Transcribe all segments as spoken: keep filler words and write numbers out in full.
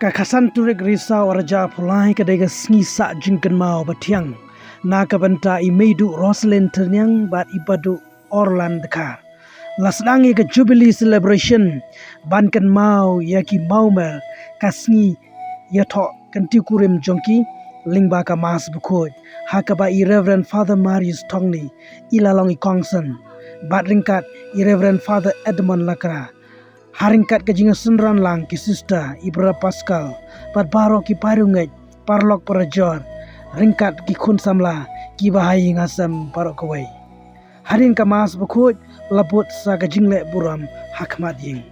Ka khatsan tarik Risaw arhajar arphew lai ka dei ka sngi sah jingkynmaw ba thiang na ka bynta i Meiduh Roselyn Tyrniang bad i Baduh Orlan Dkhar. La sdang ïa ka Jubilee Celebration ban kynmaw ïa ki mawmer ka sngi ïathoh kynti kurim jong ki lyngba ka Mass Bakhuid ha kaba i Reverend Father Marius Thongni i la long i kongsan bad ryngkat i Reverend Father Edmund Lakra. Ha ryngkat ka jingsynran lang ki sister, i Brother Pascal bad baroh ki pyrshah ngeit, paralok parajor, ryngkat ki khun samla kiba ha ïing ha sem baroh kawei. Hadien ka Mass Bakhuid la bud sa ka jingleh burom ha khmat ïing.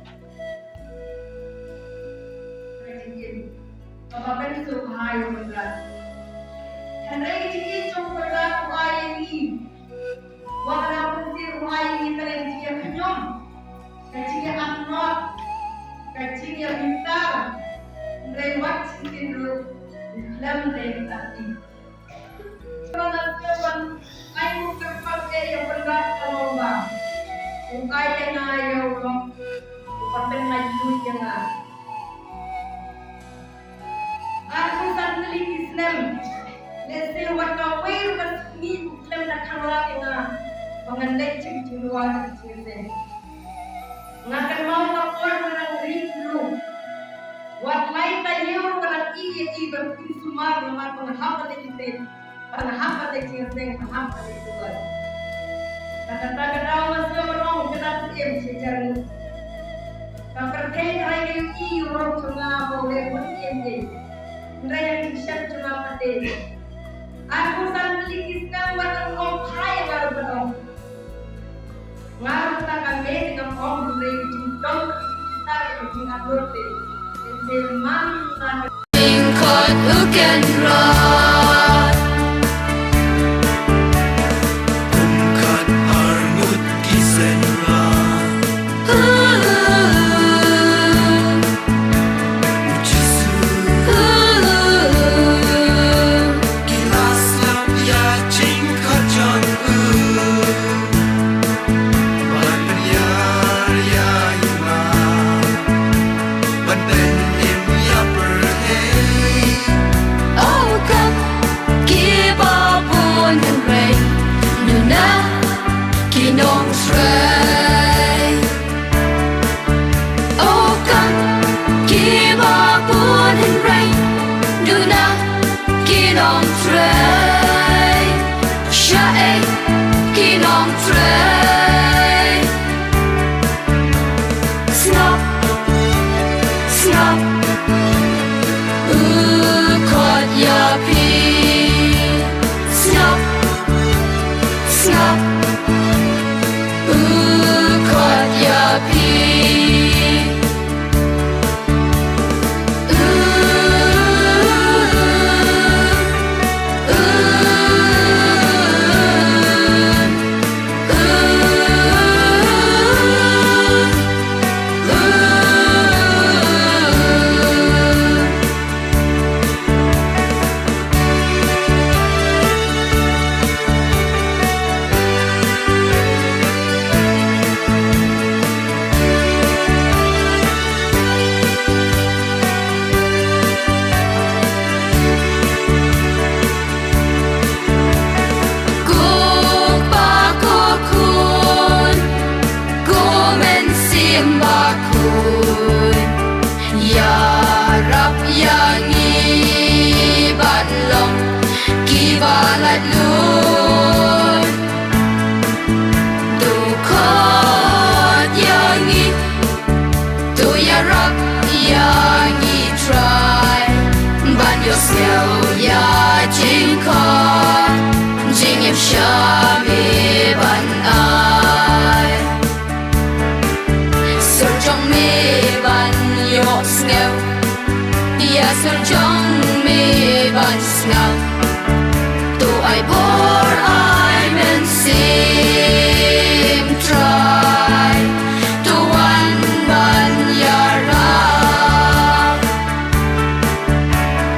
Hynrei ka jingïeit jong u Blei u ai ïa ngi, wat la u Mynsiem u ai ïa ngi ka jingïakhñium, ka jingïakhñium, ka jingïabynta, hynrei wat shisien ruh u khlem leh lynti. Ba nga sngewbha ai u kyrpad ïa u Blei ka long ba u ai ïa nga ïa u lok uba pynlait lut ïa nga. Arphew san tylli ki snem, lehse wat kawei ruh ka sngi u khlem da khanglad ïa nga ba ngan leit jingduwai jingïaseng. Nga kynmaw ka por ba nga dang ri khlur. Wat lai taïew ruh nga dang ïohi ïa i ba phin sumar namar ba nga hap ban leit ïaseng, ba nga hap ban leit jingïaseng, ba nga hap ban leit duwai. Kata ka daw nga sngewbha ban ong, kynnoh Syiem sha jar ngut. Ka pyrthei ka rai ka ïohi ïa u rong jong nga ba u leh mut ïa ngi. Hynrei ïa ka jingshem jong nga pat de. Arphew san tylli ki snem wat ong phai ïa nga ruh ban ong. Nga ruh kata ka mei te ngam ong hynrei ka jingdon ka jingkitkhlieh ka jingangnud te. Te man la ka King Kot u Kynrad. Kum kat arngut ki synran. Ki la slap ïa jingkhot jong u. Ban pynïar ïa i ma. Ban pynim ïa pyrthei. O kam kiba bun hynrei. Duna ki nongtrei. O kam kiba bun hynrei, duna ki nongtrei, shaei ki nongtrei. Sngap, sngap, u khot ïa phi. Sngap, sngap, u khot ïa phi. Ko Pa, ko Khun, ko Mynsiem Bakhuid. Ïarap ïa ngi ban long kiba laitluid. To khot ïa ngi, to ïarap ïa ngi Trai. Ban ïohsngew ïa jingkhot, jingim sha me ban ai. Sur jong me ban ïohsngew, ïa sur jong me ban sngap. To ai bor ai mynsiem Trai, to wan ban ïarap.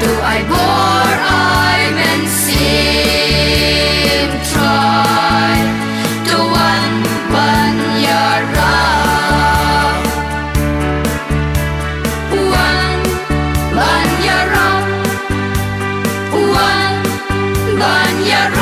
To ai bor ai mynsiem Ïa